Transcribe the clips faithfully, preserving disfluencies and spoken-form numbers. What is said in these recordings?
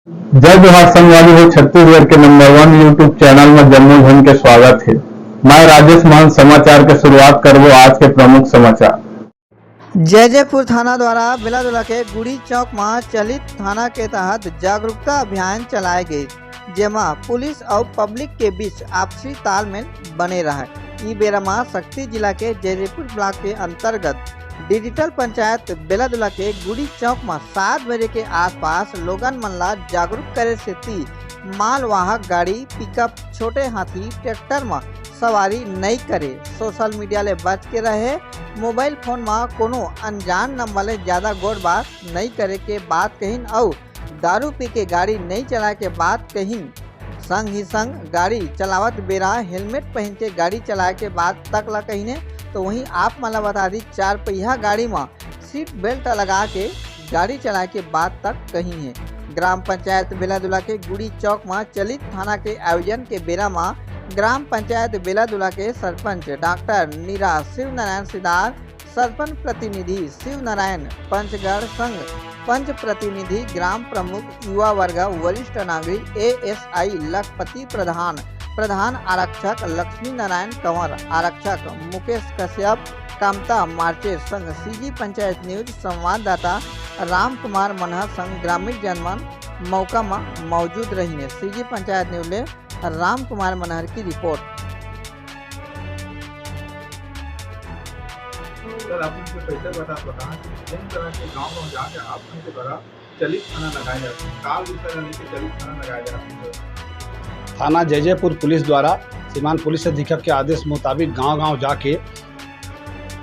जय जोहार संगवारी हो, छत्तीसगढ़ के नंबर वन YouTube चैनल में जम्मो झन के स्वागत हे। मैं राजेश मान समाचार के शुरुआत करबो आज के प्रमुख समाचार। जैजैपुर थाना द्वारा बेलादुला के गुड़ी चौक म चलित थाना के तहत जागरूकता अभियान चलाए गइस, जेमा पुलिस अउ पब्लिक के बीच आपसी तालमेल बने रहय। ई बेरा म सक्ती जिला के जैजैपुर ब्लॉक के अंतर्गत डिजिटल पंचायत बेलादुला के गुड़ी चौक म सात बजे के आसपास लोगन मन ला जागरूक करे सेती मालवाहक गाड़ी, पिकअप, छोटे हाथी, ट्रैक्टर म सवारी नइ करे, सोशल मीडिया ले बच के रहे, मोबाइल फोन म कोनो अनजान नंबर ले ज्यादा गोठ बात नइ करे के बात कहिन अउ दारू पी के गाड़ी नइ चलाए के बात कहिन। संग ही संग गाड़ी चलावत बेरा हेलमेट पहिन के गाड़ी चलाए के बात तक ला कहिन हे। तो वहीं आप मन ला बता दी, चार पहिया गाड़ी म सीट बेल्ट लगा के गाड़ी चलाए के बात तक कहिन हे। ग्राम पंचायत बेलादुला के गुड़ी चौक म चलित थाना के आयोजन के बेरा म ग्राम पंचायत बेलादुला के सरपंच डॉक्टर नीरा शिव नारायण सिदार, सरपंच प्रतिनिधि शिव नारायण पंचगढ़ संग पंच प्रतिनिधि, ग्राम प्रमुख, युवा वर्ग, वरिष्ठ नागरिक, एएसआई लखपति प्रधान, प्रधान आरक्षक लक्ष्मी नारायण कंवर, आरक्षक मुकेश कश्यप, कामता मार्चेस संग सीजी पंचायत न्यूज संवाददाता राम कुमार मनहर संग ग्रामीण जनमन मौका म मौजूद रहिने। सीजी पंचायत न्यूज ले राम कुमार मनहर की रिपोर्ट। सर, आप मुझे कैसे बता, बताना कि जिन तरह के गांव में जाके आप लोगों के द्वारा चलित थाना लगाए जाते हैं, काल विषय लेके चलित थाना लगाए जाते हैं? थाना जैजैपुर पुलिस द्वारा श्रीमान पुलिस अधीक्षक के आदेश मुताबिक गांव-गांव जाके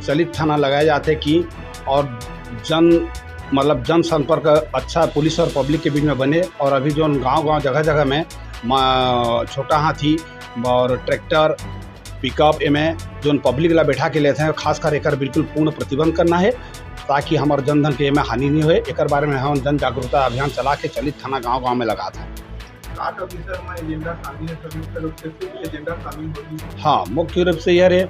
चलित थाना लगाए जाते कि और जन, मतलब, जनसंपर्क अच्छा पुलिस और पब्लिक के बीच में बने। और अभी जो गांव-गांव, जगह-जगह में मा-, छोटा हाथी और ट्रैक्टर, पिकअप एमे जोन पब्लिक ला बैठा के लेथे, खासकर एकर बिल्कुल पूर्ण प्रतिबंध करना है, ताकि हमर जन धन के एमे हानि नहीं होए। एकर बारे में हम जन जागरूकता अभियान चला के चलित थाना गांव-गांव में लगात हैं। का का विषय में एजेंडा शामिल है सर? मुख्य रूप से कुछ एजेंडा शामिल होगी? हाँ, मुख्य रूप से यह रहे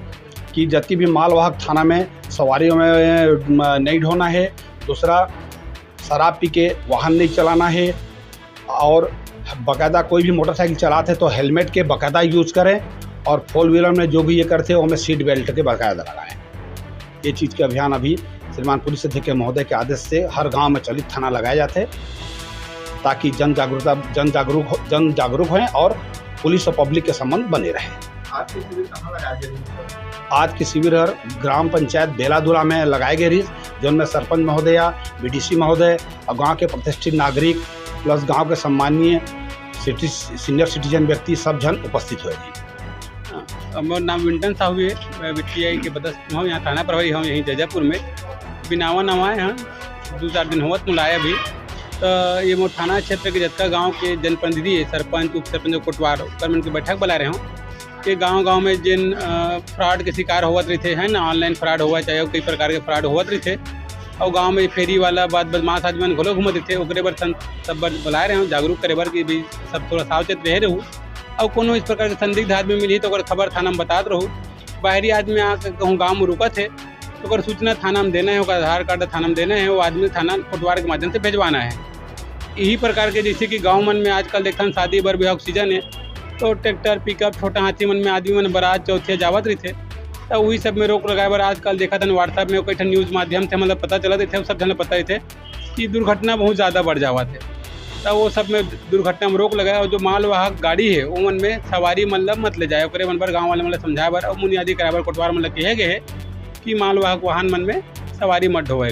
कि जति भी मालवाहक थाना में सवारी में, म, नहीं ढोना है। दूसरा, शराब पी के वाहन नहीं चलाना है और बाकायदा कोई भी मोटरसाइकिल चलाते तो हेलमेट के बाकायदा यूज करें और फोर व्हीलर में जो भी ये करते, ओमे सीट बेल्ट के बाकायदा लगाएं। ये चीज़ के अभियान अभी श्रीमान पुलिस अधीक्षक महोदय के आदेश से हर गांव में चलित थाना लगाए जाते, ताकि जन जागरूकता, जन जागरूक हो, जन जागरूक हों और पुलिस और पब्लिक के संबंध बने रहे। आज के शिविर कहाँ लगाए गए रहिस, सर? आज के शिविर हर ग्राम पंचायत बेलादुला में लगाए गए रहिस, जोन में सरपंच महोदया, बीडीसी महोदय और गांव के प्रतिष्ठित नागरिक प्लस गांव के सम्माननीय सिटी-, सीनियर सिटीजन व्यक्ति सब जन उपस्थित हुए रहिस। हाँ, मोर नाम विंटन साहू है, मैं बीटीआई के पदस्थ हूँ, यहाँ थाना प्रभारी हूँ, यहीं जैजापुर में। बिनावा नवा है, हाँ, दो चार दिन होवत मुलाय अभी। तो ये मोर थाना क्षेत्र के जतका गांव के जनप्रतिनिधि है, सरपंच, उप सरपंच, कोटवार, ओकर मन के बैठक बुलाए रहे हूँ। ये गांव-गांव में जेन, अ, फ्रॉड के शिकार होवत रहिथे, है ना, ऑनलाइन फ्रॉड होवय, चाहे कई प्रकार के फ्रॉड होवत रहिथे, अउ गांव में फेरी वाला, बद-, बदमाश आदमी मन घलो घूमत रहिथे, ओकरे बर सन-, सब बर बुलाए रहे हूँ, जागरूक करे बर कि भाई सब थोड़ा सावचेत रहे रहू। अउ कोनो इस प्रकार के संदिग्ध आदमी मिलही, तो ओकर खबर थाना में बतात रहू। बाहरी आदमी आके कहूँ गांव में रुकत हे, तो ओकर सूचना थाना में देना है, ओकर आधार कार्ड थाना में देना है, वो आदमी थाना कोटवार के माध्यम से भेजवाना है। यही प्रकार के जैसे कि गांव मन में आजकल देखथन शादी बर बिहाव के सीजन है, तो ट्रैक्टर, पिकअप, छोटा हाथी मन में आदमी मन बारात चौथिया जावत रहिथे, तो वही सब में रोक लगाए बर आजकल देखत हन WhatsApp में कई ठन न्यूज माध्यम से मतलब पता चलत रहिथे, सब झन ल पता रहिथे कि दुर्घटना बहुत ज़्यादा बढ़ जावत है। तो वो सब में दुर्घटना में रोक लगाए और जो मालवाहक गाड़ी है, ओमन में सवारी मन ल मत ले जाए, ओकरे मन बर गाँव वाले मन ल समझाए बर और मुनियादी कराए बर कोटवार मन ल कहे गए है कि मालवाहक वाहन मन में सवारी मत ढोए।